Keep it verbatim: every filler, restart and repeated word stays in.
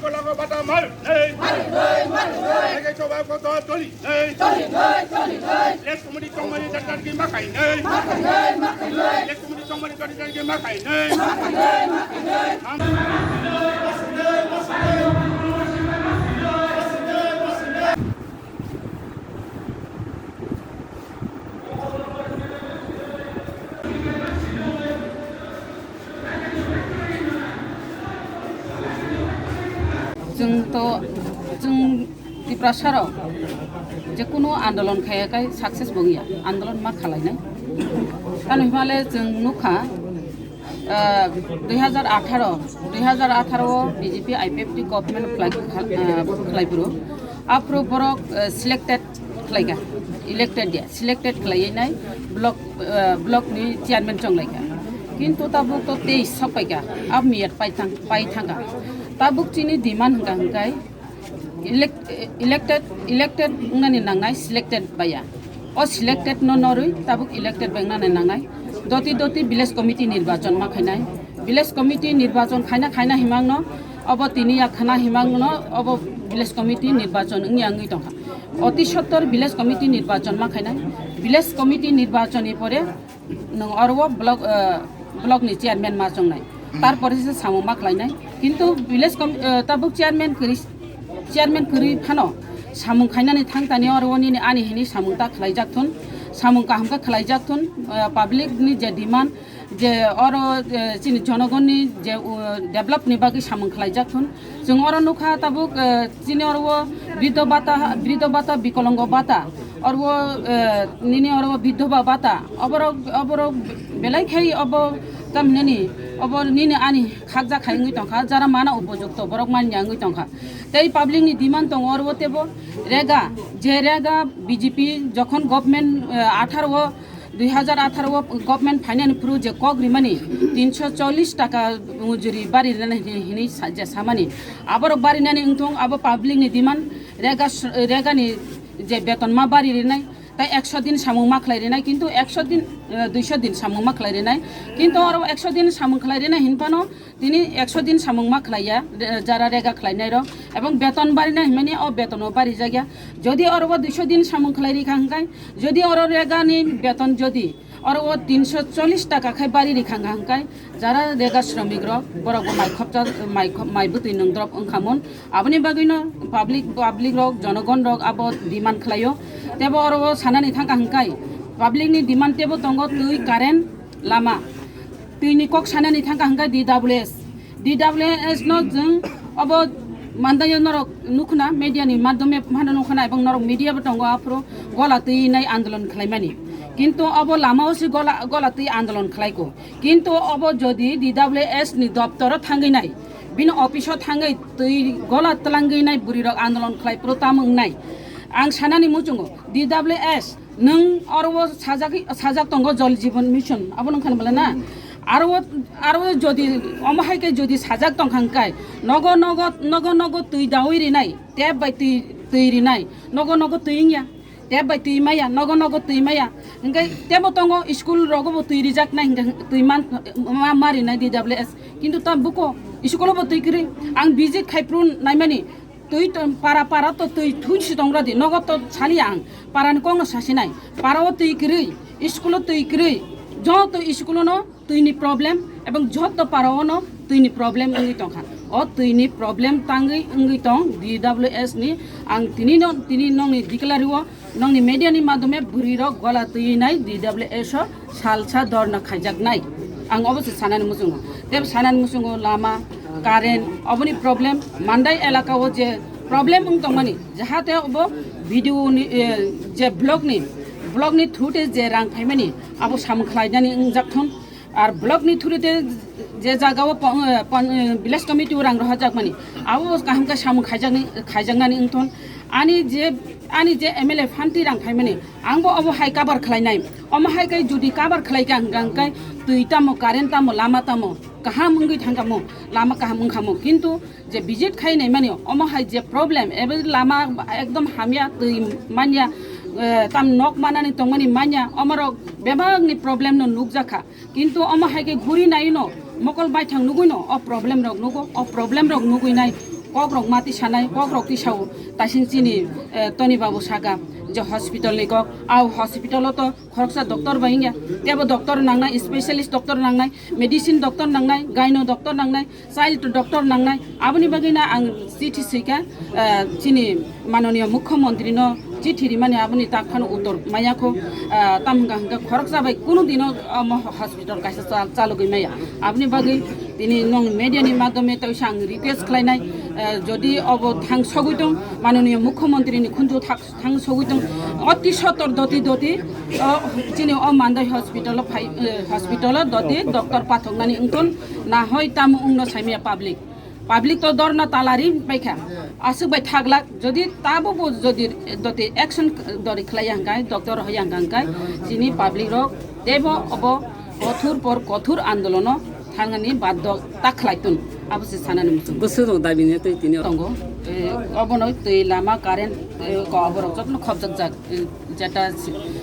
Kolago bata mal nei. Mari nei, mari nei. Ege choba ko to toli nei. Toli nei, toli nei. Lek kumudi tongmani datar ki makai nei. Makai nei, makai nei. Lek kumudi tongmani datar ki makai nei. Makai nei, makai nei. Chwng to, chwng Tiprasa rok je kunu andolon khaya kai success bo wngya, andolon ma khalainai. Tamo himale chwng nukha, ah, dui hajar atharo, dui hajar atharo o B J P I P F T government khlai, ah, khlai phuru, aphuru borok, ah, selected khlaikha, elected ya, selected khlaiwi nai block, ah, block ni chairman chonglaikha. Kintu tabuk to teis sok paikha, ab miyat pai thang, pai thangkha. Tabuk chini demand hwnkha hwnkhe elect-, elected, elected wngnani nangnai, selected baya. O selected no norwi tabuk elected bai wngnani nangnai. Doti doti village committee nirbachon ma khainai. Village committee nirbachon khaina khaina himangno obo tini ya khana himangno obo village committee nirbachon wngya wngwi tongkha. Oti sottor village committee nirbachon ma khainai. Village committee nirbachoni pore nwng oro o block, eh, block ni chairman ma chongnai. Tarpore se samung ma khlainai. Kintu village com-, eh, tabuk chairman kwrwi, chairman kwrwi phano samung khainani thang tani oro o nini ani hini samung ta khlaijak thun, samung kaham khe khlaijak thun, eh, public ni je demand, je oro, eh, chini jonogonni je, uh, develop ni bagwi samung khlaijak thun. Chwng oro nukha tabuk, eh, chini oro o briddo bata, briddo bata, bikolongo bata, oro o, eh, nini oro o bidhoba bata, oborok, oborok belai khai obo tamhinani obo nini ani khakjak khai wngwi tongkha, jara mana upojukto borok manya wngwi tongkha. Tei public ni demand tongo oro o tebo rega, je rega B J P jokhon government, eh, atharo o dui hajar atharo o government phainani phuru je kok rimani tinsho chollish taka mujuri bari rinani hini, hini sa-, je samani. Aborok barinani wngthong abo public ni demand, rega s-, rega ni je beton ma bari rinai, tai ekso din samung ma khlai rinai, kintu ekso din, eh, duiso din samung ma khlai rinai. Kintu oro ekso din samung khlai rinai hinphano tini ekso din samung ma khlaiya, re-, jara rega khlainai rok, ebong beton barina himani o beton o bari jagya. Jodi oro o duiso din samung khlai rikha hwnkhe, jodi oro rega ni beton jodi oro o tinsho chollish taka khai bari rikha hwnkhe, jara rega shramik rok borok bo mai khopcha, mai khop-, mai bwtwi nwng drop wngkha mun. Aboni bagwino public, public rok, jonogon rok abo demand khlaio. Tebo oro o sanani thangkha hwnkhe, public ni demand tebo tongo twi, current, lama. Twini kok sanani thangkha hwnkhe D W S. D W S no jwng obo mandaio norok nukhna, media ni madhyome phano nukhna, ebong norok media bo tongo, aphuru gola twi nai andolon khlaimani. Kintu obo lama o se gola, gola twi andolon khlaiko. Kintu obo jodi D W S ni doptoro thangwi nai, bini office o thangwi twi gola twlangwi nai bwrwi rok andolon khlai phuru tamo wngnai. Ang sanani muchungo D W S Nwng oro o sajagwi, sajak tongo Jal Jeevan Mission, abo nung khan bwle na? Aro o, aro o jodi omo hai khe jodi sajak tong kha hwnkhe, nogo, nogo, nogo, nogo twi daui rinai, tap bai twi, twi rinai, nogo, nogo twi wngya, tap bai twi maya, nogo, nogo twi maya. Hwnkhe tebo tongo, school rogo bo twi rijak nai hwnkhe twi man, ma, ma rinai D W S. Kintu ta buko school o bo twi kwrwi. Ang visit khai phuru naimani, twi to, para, para to twi thwi si tong rodi, nogo to sali ang, para ni kok no sasi nai, para o twi kwrwi, school o twi kwrwi, joto school o no twi ni problem, ebong joto para o no twi ni problem wngwi tong kha. O twi ni problem tangwi wngwi tong D W S ni, ang tini no, tini nong ni declare o, nong ni media ni madhyome bwrwi rok gola twi nai D W S o salsa dorna khaijaknai. Ang obo se sanani muchungo. Tei sanani muchungo lama, current, oboni problem, Mandai elaka o je problem wng tongmani, jahate obo B D O ni, eh, je block ni, block ni through te je rang phaimani, abo samung khlainani wngjak thun. Ar block ni through te je jaga o pon-, eh, pon-, eh, village committee o rang rohorjakmani, abo kaham khe samung khaijakni, khaijaknani wng thun. Ani je, ani je M L A phanti rang phaimani, ang bo obo hai cover khlainai. Omo hai khe jodi cover khlai kha hwnkha hwnkhe twi tamo, current tamo, lama tamo kaham wngwi thang kha mo, lama kaham wng kha mo. Kintu je visit khai naimani omo hai je problem, ebe lama ekdom hamya, twi manya, eh, tam nok manani tongmani manya, omorok bebakni problem no nukjak kha. Kintu omo hai khe guri nai no, mokol baithang nugui no, o problem rok nugo, o problem rok nugui nai. Kokrok mati sanai, kokrok tisao, tasing chini, eh, Tony Babu saka, je hospital ni kok, au hospital o to khoroksa doctor bai wngya, tebo doctor nangnai, specialist doctor nangnai, medicine doctor nangnai, gyno doctor nangnai, child doctor nangnai, aboni bagwi na ang chithi swika, eh, chini manoniya mukhyamantri no chithi rimani aboni tak phano uttor maya kho, eh, tam hwnkha hwnkha khoroksa bai kunu dino omo hospital kaisa chal-, chalogwi maya, aboni bagwi tini nong media ni madhyome tei ang request khlainai, eh, jodi obo thang sogwi tong manoniya mukhyamantri ni khunju thak thang sogwi tong, oti sotor doti doti, o, chini o Mandai hospital o phai, eh, hospital o doti doctor pathoknani wngton, na hoi tamo wngno saimaya public. Public to dorna talari paikha. Aswk bai thaglak, jodi tabo bo jodi doti action dori khlai yang kai, doctor hoi yang kai, chini public rok tebo obo kothur por kothur andolono thangani baddo ta khlai tun. Abo se sanani muchung. Bwswk rok dabi ne tei tini tongo. Eh, obono twi lama current, eh, ko oborok jotno khobjak jak, eh, jeta si-,